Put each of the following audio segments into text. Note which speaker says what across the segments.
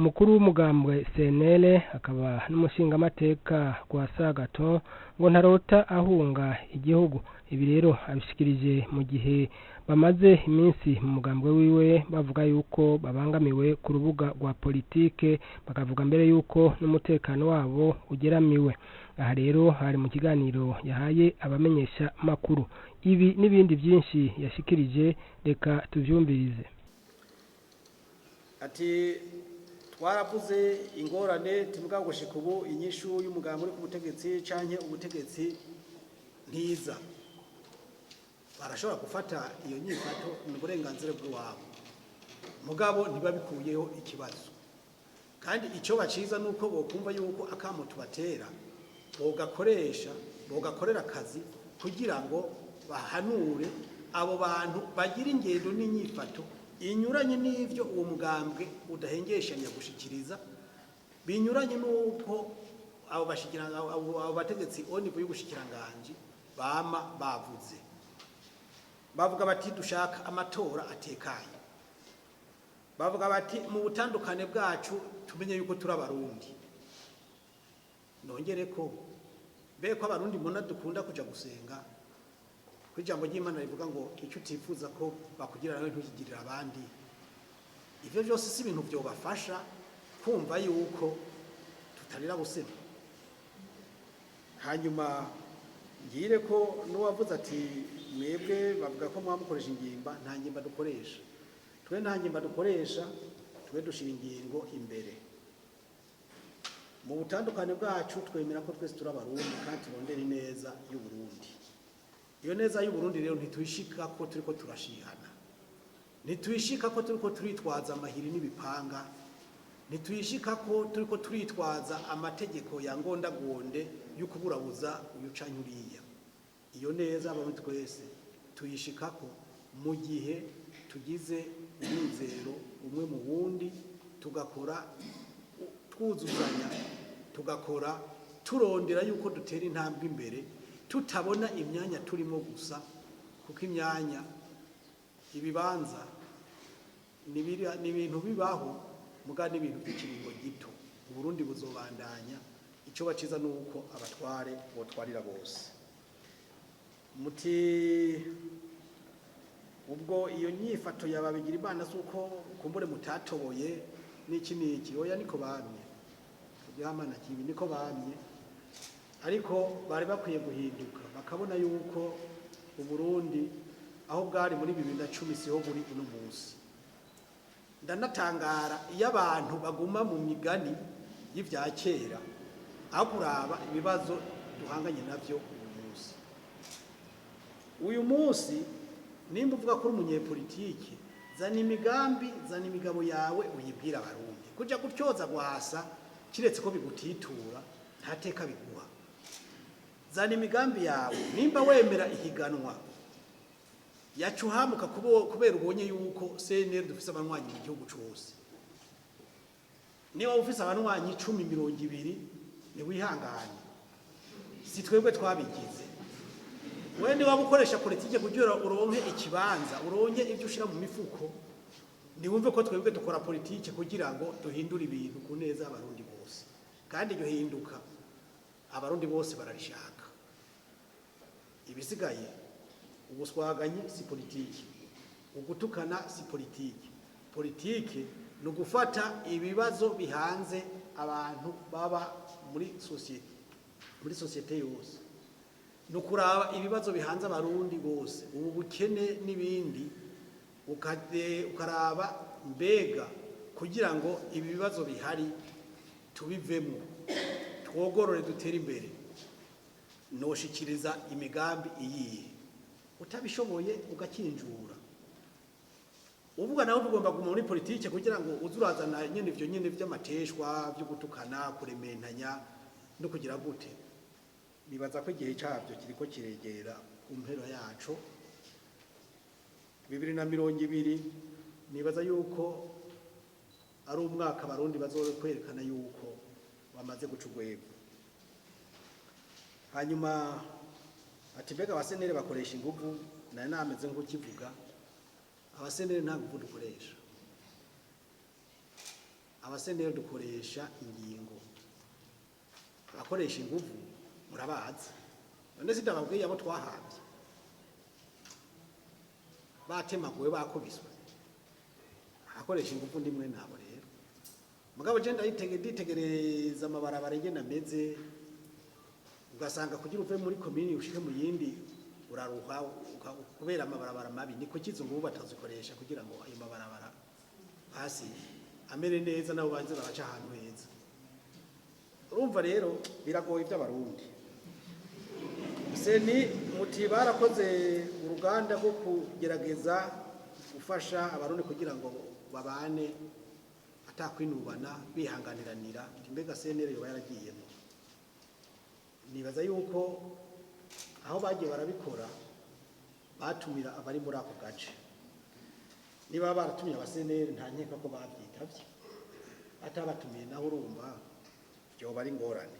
Speaker 1: Umukuru w'umugambwe CNL akaba n'umushingamateka kwa Sagato ngo ntarota ahunga igihugu. Ibi rero abishikirije mu gihe bamaze iminsi mu mugambwe wiwe bavuga yuko babangamiwe ku rubuga rwa politike, bakavuga mbere yuko n'umutekano wabo ugeramiwe. Aha rero hari mu kiganiro yahaye abamenyesha makuru. Ibi n'ibindi byinshi yashikirije, reka tuvyumvirize.
Speaker 2: Ati twaravuze ingorane, timugabo gushika ubu inyishu y'umugambi uri ku butegetsi canke ubutegetsi ntiza. Barashobora gufata iyo nyifato, ni uburenganzira bw'iwabo, mugabo ntibabikuyeho ikibazo. Kandi icyo baciza ni uko bokumva yuko akamo tubatera bogakoresha, bogakorera akazi kugira ngo bahanure abo bantu bagira ingendo n'inyifato inyuranye n'ivyo uwo mugambwe udahengeshanya gushikiriza, binyuranye n'uko abo bategetsi au niveau y'ubushikiranganji bama bavuze. Bavuga bati dushaka amatora atekanye, bavuga bati mu butandukane bwacu tumenye yuko turi Abarundi. Nongere ko mbe ko Abarundi mbona dukunda kuja gusenga, ko ijambo ry'Imana rivuga ngo icyo utifuza ko bakugira nawe ntukigirire abandi. Ivyo byose si ibintu byobafasha kumva yuko tutarira busema. Hanyuma ngire ko n'uwavuze ati mwebwe bavuga ko mwamukoresha ingimba, nta ngimba dukoresha twe, nta ngimba dukoresha twe, dushira ingingo imbere. Mu butandukane bwacu twemera ko twese turi Abarundi kandi turondera ineza y'Uburundi. Iyo neza y'Uburundi rero ntituyishika ko turiko turashihana, ntituyishika ko turiko turitwaza amahiri n'ibipanga, ntituyishika ko turiko turitwaza amategeko ya ngondagonde yo kuburabuza uyu canke uriya. Iyo neza Abarundi twese tuyishikako mu gihe tugize umwizero umwe mu wundi, tugakora twuzuzanya, tugakora turondera yuko dutera intambwe imbere, tutabona imyanya turimo gusa, kuko imyanya, ibibanza ni ibintu bibaho, muga n'ibintu by'ikiringo gito. Uburundi buzobandanya. Icyo baciza ni uko abatware botwarira bose. Muti ubwo iyo nyifato yababigira Imana si uko kumbure mutatoboye n'iki n'iki? Oya, niko bamye, igihamana kibi niko bamye, ariko bari bakwiye guhinduka bakabona yuko Uburundi aho bwari muri 2010 siho buri uno munsi. Ndanatangara iyo abantu baguma mu migani y'ivya kera aho kuraba ibibazo duhanganye navyo uyu munsi. Uyu munsi nimba uvuga ko uri umunyepolitike, zana imigambi, zana imigabo yawe, uyibwira Abarundi. Kuja gutyoza gwasa, kiretse ko bigutitura, nta teka biguha. Zana imigambi yawe. Nimba wemera ihiganwa, yaca uhamuka kubera ubonye yuko CNL dufise abanywanyi mu gihugu cose. Niba ufise abanywanyi 10, 20, ntiwihangane, si twebwe twabigize. We niba ukoresha politike kugira uronke ikibanza, uronke ibyo ushira mu mifuko, ntiwumve ko twebwe dukora politike kugira ngo duhindure ibintu ku neza y'Abarundi bose. Kandi iryo hinduka Abarundi bose bararishaka. Ibisigaye, ubuswaganyi si politiki, ugutukana si politiki. Politiki ni ugufata ibibazo bihanze abantu baba muri sosiyete, muri sosiyete yose, ni ukuraba ibibazo bihanze Abarundi bose, ubu bukene n'ibindi, ukaraba mbega kugira ngo ibi bibazo bihari tubivemo, twogorore, dutere imbere, noshikiriza imigambi iyihe? Utabishoboye ugakinjura. Uvuga nawe tugomba kuguma muri politike kugira ngo uze urazana nyene ivyo nyene vy'amateshwa, vyo gutukana, kurementanya no kugira gute. Nibaza ko igihe cyabyo kiriko kiregera ku mpera yaco, 2020. Nibaza yuko ari umwaka Abarundi bazokwerekana yuko bamaze guca urwego. Hanyuma ati mbega abasenere bakoresha inguvu? Nari nameze nk'ukivuga, abasenere nta nguvu dukoresha. Aba CNL dukoresha ingingo, abakoresha inguvu murabazi. None sindababwiye abo twahabye batemaguwe, bakubiswe? Abakoresha inguvu ndimwe nabo. Rero mugabo je nditegereza amabarabara ingene ameze, ugasanga kugira uve muri komini ushike mu yindi uraruha kubera amabarabara mabi. Ni kuki izo nguvu batazikoresha kugira ngo ayo mabarabara hasi amere neza, nabo banze baraca ahantu heza? Urumva rero biragoye iby'Abarundi. CENI muti barakoze uruganda rwo kugerageza gufasha Abarundi kugira ngo babane atakwinubana, bihanganiranira. Mbega CNL yoba yaragiyemo? Nibaza yuko aho bagiye barabikora batumira abari muri ako gace. Niba baratumiye aba CNL, nta nkeka ko babyitavye. Atabatumiye naho, urumva byoba ari ingorane.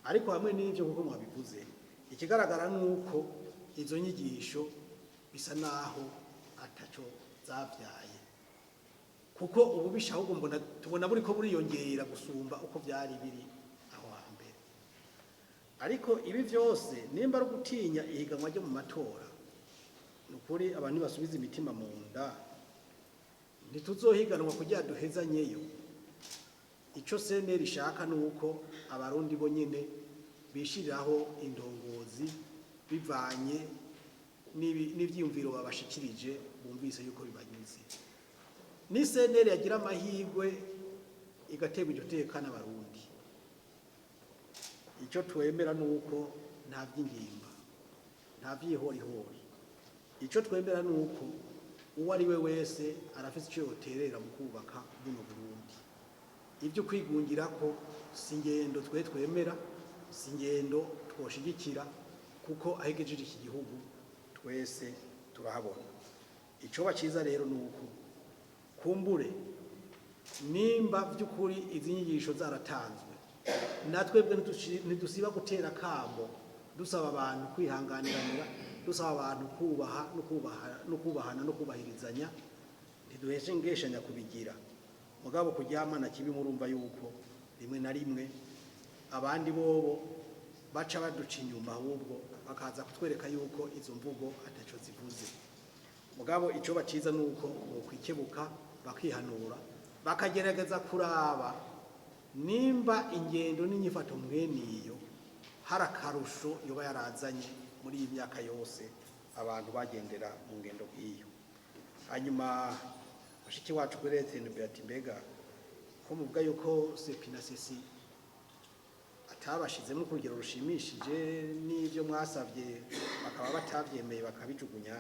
Speaker 2: Ariko hamwe n'ibyo, kuko mwabivuze, ikigaragara ni uko izo nyigisho bisa naho ataco zavyaye, kuko ububisha ahubwo mbona tubona buriko buriyongera gusumba uko byari biri aho hambere. Ariko ibi byose nimba ari ugutinya ihiganwa ryo mu matora, ni ukuri abantu basubiza imitima mu nda. Ntituzohiganwa kugira duhezanyeyo. Icyo CNL ishaka ni uko Abarundi bo nyine bishiriraho indongozi bivanye n'ivyiyumviro babashikirije, bumvise yuko bibanyuze. Ni CNL yagira amahirwe igaterwa iryo teka n'Abarundi. Icyo twemera ni uko nta by'ingimba, nta by'ihorihori. Icyo twemera ni uko uwo ari we wese arafise icyo yoterera mu kubaka buno Burundi. Ibyo kwigungira ko si ingendo twe twemera, si ingendo twoshigikira, kuko aho igejeje iki gihugu twese turahabona. Icoba cyiza rero ni uko kumbure nimba by'ukuri izi nyigisho zaratanzwe, natwebwe ntidusiba gutera akamo, dusaba abantu kwihanganiranira, dusaba abantu kubaha no kubaha no kubahana no kubahirizanya. Ntiduheshe ngeshanya kubigira. Mugabo kuryamana kibi, murumva yuko rimwe na rimwe abandi bobo baca baduca inyuma, ahubwo bakaza kutwereka yuko izo mvugo ataco zivuze. Mugabo ico baciza nuko bokwikebuka, bakihanura, bakagerageza kuraba nimba ingendo n'inyifato mwene iyo hari akarusho yoba yarazanye muri iyi myaka yose abantu bagendera mu ngendo nk'iyo. Hanyuma mushiki wacu kuri RTNB ati: "Mbega ko muvuga yuko CEPI na CECI atabashizemo ku rugero rushimishije, n'ibyo mwasabye bakaba batabyemeye bakabijugunya,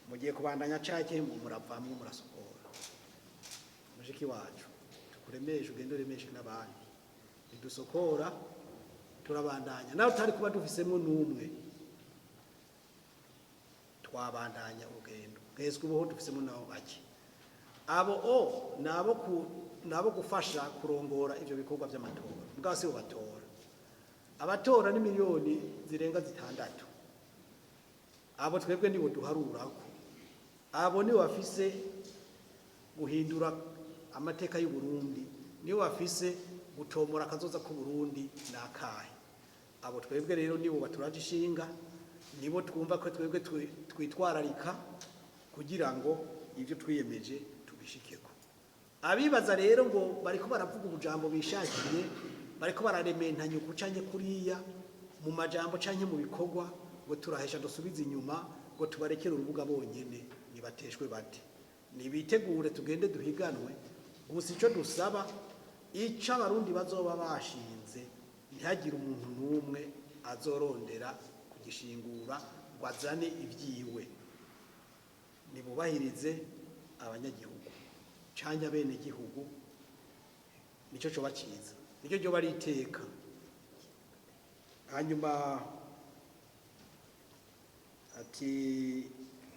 Speaker 2: mugiye kubandanya cake muravamwo murasokora?" Mushiki wacu, tukuremeshe, ugende uremeshe n'abandi. Ntidusokora, turabandanya. Nawe tutari kuba dufisemo n'umwe, twabandanya urugendo. Bwezwe ubuho dufisemo nabo bake. Abo o nabo ku nabo gufasha kurongora ivyo bikorwa vy'amatora, mugabo si bo batora. Abatora ni miliyoni zirenga 6. Abo twebwe nibo duharurako, abo nibo bafise guhindura amateka y'u Burundi, nibo bafise gutomora akazoza k'u Burundi nakahe. Abo twebwe rero nibo baturaje ishinga, nibo twumva ko twebwe twitwararika kugira ngo ivyo twiyemeje tubishikeko. Abibaza rero ngo bariko baravuga ubujambo bishakiye, bariko bararementanya uku canke kuriya mu majambo canke mu bikorwa, ngo turahesha dusubize inyuma, ngo tubarekere urubuga bonyene, nibateshwe bate? Nibitegure tugende duhiganwe. Gusa ico dusaba, ico Abarundi bazoba bashinze, ntihagire umuntu n'umwe azorondera kugishingura ngo azane ibyiwe. Nibubahirize abanyagihugu canke abenegihugu, nico coba ciza, nicyo ryoba ari iteka. Hanyuma ati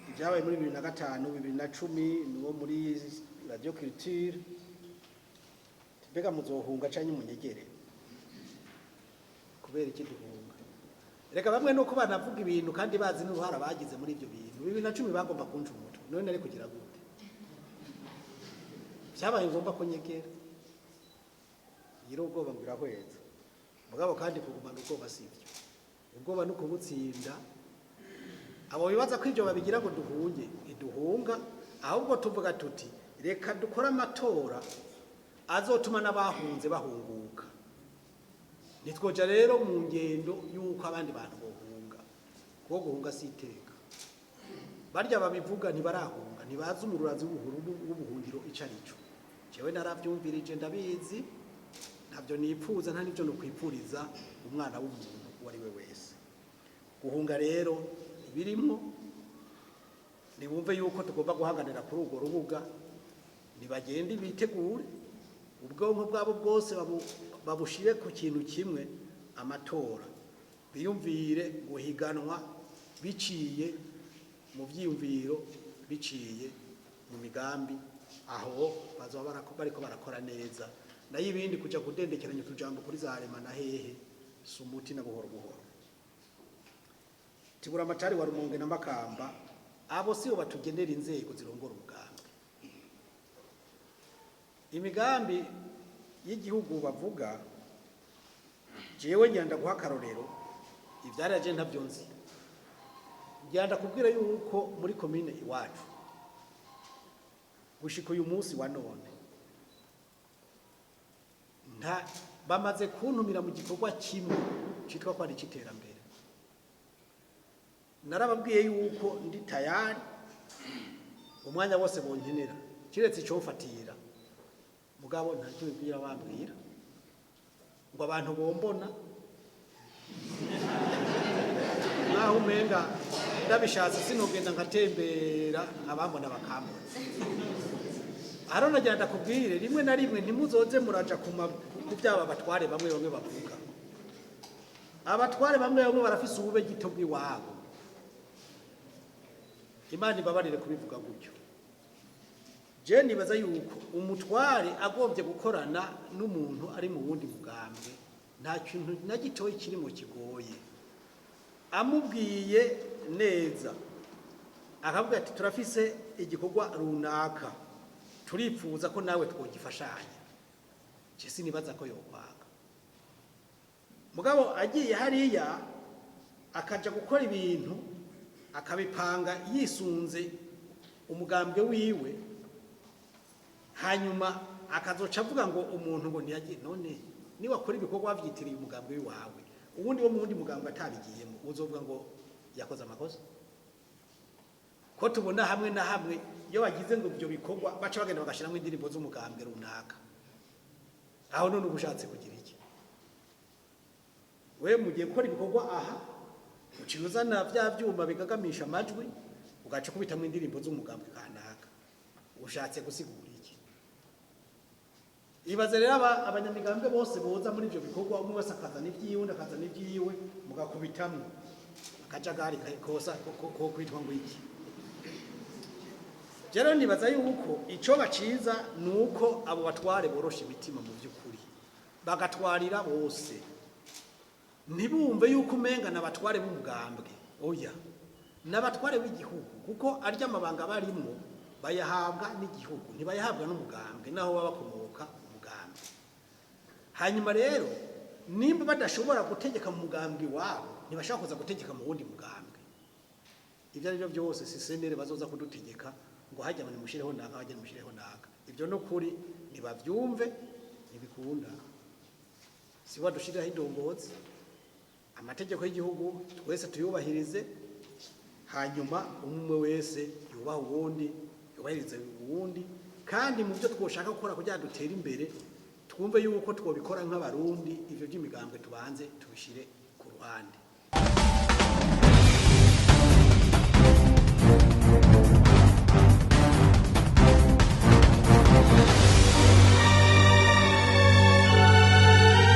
Speaker 2: ibyabaye muri 2005, 2010, niwo muri Radio Culture, mbega muzohunga canke munyegere? Kubera iki duhunga? Reka bamwe nuko banavuga ibintu kandi bazi n'uruhara bagize muri ibyo bintu. 2010 bagomba kunca umutwe, none nari kugira gute? Byabaye ngombwa ko nyegera. Ngira ubwoba ngo irahweza, mugabo kandi kugumana ubwoba si byo. Ubwoba ni ukubutsinda. Abo bibaza ko ibyo babigira ngo duhunge, ntiduhunga, ahubwo tuvuga tuti reka dukore amatora azotuma n'abahunze bahunguka. Ntitwoja rero mu ngendo y'uko abandi bantu bohunga, kuko guhunga si iteka. Barya babivuga ntibarahunga, ntibazi umururazi w'ubuhungiro ico ari cyo. Jewe naravyumvirije, ndabizi, ntabyo nipfuza, nta n'ibyo nokwipfuriza umwana w'umuntu uwo ari we wese. Guhunga rero ibirimwo, nibumve yuko tugomba guhanganira kuri urwo rubuga. Nibagende bitegure, ubwonko bwabo bwose babushire ku kintu kimwe, amatora. Biyumvire guhiganwa biciye mu vyiyumviro, biciye mu migambi, aho bazoba bariko barakora neza. Nayo ibindi kuja kudendekeranya utujambo kuri za rema na hehe si umuti na buhoro buhoro. Tibura amatari wa Rumonge na Makamba, abo sibo batugenera inzego zirongora umugambi. Imigambi y'igihugu bavuga, jewe ngenda guha akarorero, ivyaraje ntavyo nzi. Ngenda kubwira yuko muri komine iwacu gushika uyu munsi wa none nta bamaze kuntumira mu gikorwa kimwe citwa ko ari ic'iterambere. Narababwiye yuko ndi tayari umwanya wose bonkenera, kiretse icomfatira. Mugabo nta kimwe bwira bambwira ngo abantu bombona, naho umenga ndabishatse sinogenda nkatembera abambona bakambona. Arona, genda kubwire, rimwe na rimwe ntimuzoze muraja ku byaba abatware bamwe bamwe bavuga. Abatware bamwe bamwe barafise ubube gito bw'iwabo. Imana ibabarire kubivuga gutyo. Je nibaza yuko umutware agombye gukorana n'umuntu ari mu wundi mugambwe, nta kintu na gitoyi kirimo kigoye. Amubwiye neza, akavuga ati turafise igikorwa runaka, turipfuza ko nawe twogifashanya, je sinibaza ko yokwanga. Mugabo agiye hariya akaja gukora ibintu, akabipanga yisunze umugambwe wiwe, hanyuma akazoca avuga ngo umuntu ngo ntiyagiye. None niba akora ibikorwa wavyitiriye umugambwe wawe, uwundi wo mu wundi mugambwe atabigiyemo, uzovuga ngo yakoze amakosa? Ko tubona hamwe na hamwe iyo bagize ngo ibyo bikorwa baca bagenda bagashyiramo indirimbo z'umugambwe runaka, aho none uba ushatse kugira iki? We mugiye gukora ibikorwa aha, uciye uzana bya byuma bigagamisha amajwi, ugaca ukubitamo indirimbo z'umugambwe kanaka, ushatse gusigura iki? Ibaze rero abanyamigambwe bose boza muri ibyo bikorwa, umwe wese akazana ibyiwe, undi akazana ibyiwe, mugakubitamwo akajagari kosa ko kwitwa ngo iki? Rero nibaza yuko ico baciza nuko abo batware borosha imitima mu by'ukuri, bagatwarira bose, ntibumve yuko umenga n'abatware b'umugambwe. Oya, n'abatware b'igihugu, kuko arya amabanga barimwo bayahabwa n'igihugu, ntibayahabwa n'umugambwe naho baba bakomoka umugambwe. Hanyuma rero nimba badashobora gutegeka mu mugambwe iwabo, ntibashobora kuza gutegeka mu wundi mugambwe. Ibyo ari byo byose si senere bazoza kudutegeka ngo hajya ngo nimushireho naka, hajya nimushireho naka. Ibyo no kuri ntibavyumve, ntibikunda. Si badushiriraho indongozi. Amategeko y'igihugu twese tuyubahirize, hanyuma umwe wese yubaha uwundi, yubahirize uwundi. Kandi mu byo twoshaka gukora kugira ngo dutere imbere, twumve yuko twobikora nk'abarundi, ivyo by'imigambwe tubanze tubishire ku ruhande.